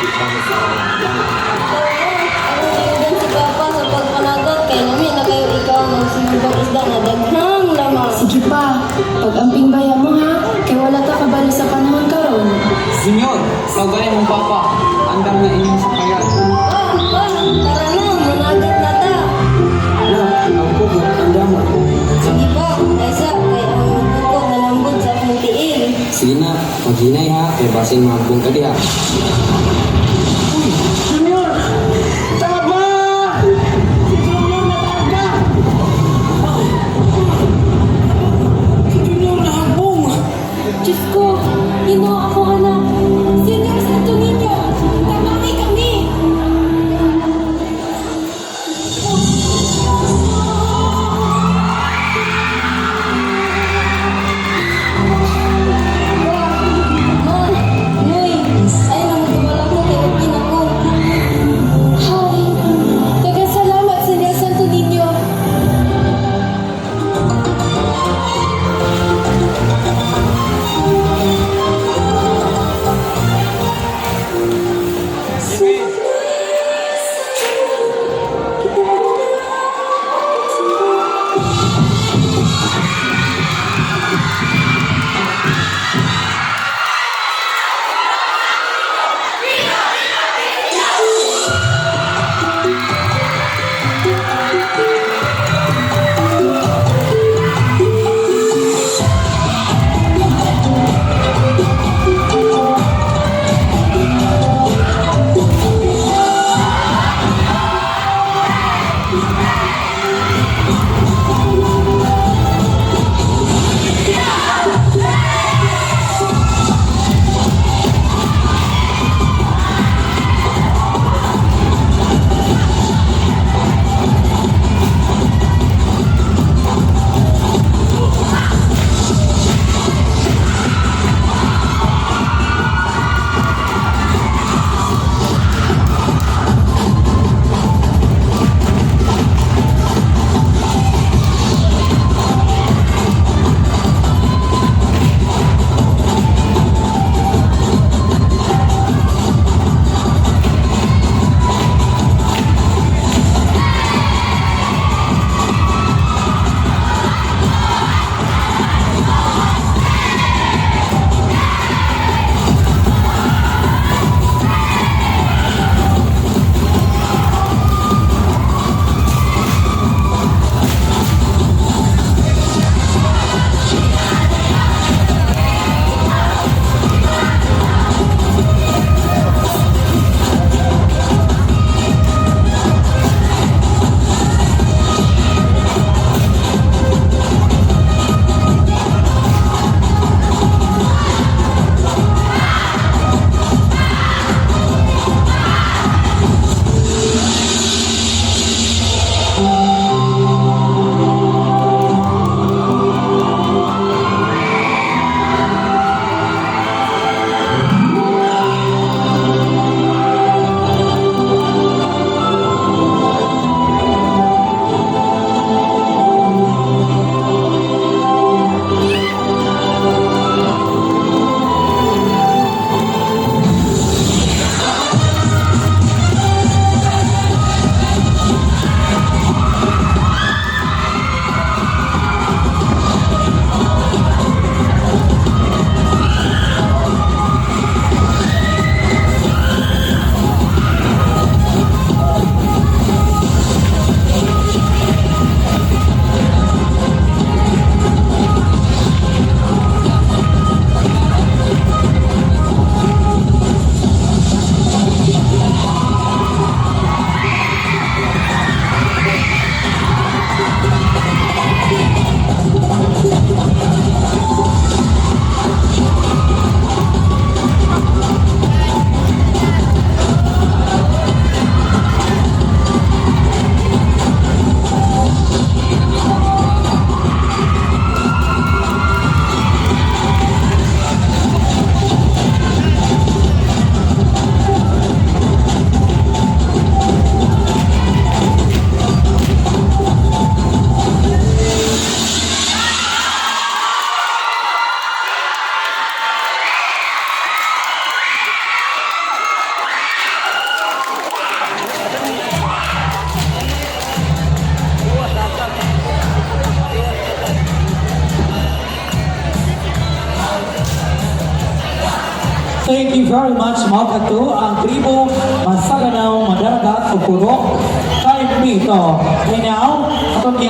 Gid kami sa Ikaw ba? Ako giyudan si Papa sa pagpanagat kay lami na kayo ikaw magsinubang isda na daghang lamang. Sige pa, pag-amping baya mo ha, kay wala ta kabalo sa panahon karon. Junior, tawagan mong papa. Andam na inyong sakayan. Pa, pa, tara na, managat na ta. Anak, ang kuko, andam mo. Sige pa, kaysa kay ang kuko nalambot sa akong tiil. Sige na, maghinay ha, kay basin mahagbong ka diha. Junior! Tama! Si Junior natarga! Si Junior nahagbong! Diyos ko, Ginoo ako anak. Senior Santo Niño, tabangi kami. Pa, ma, Noy, ay nang Thank you very much. Mao kato ang tribo Masaganaw, Madaragat ug Purok 5 Mito. And now, atong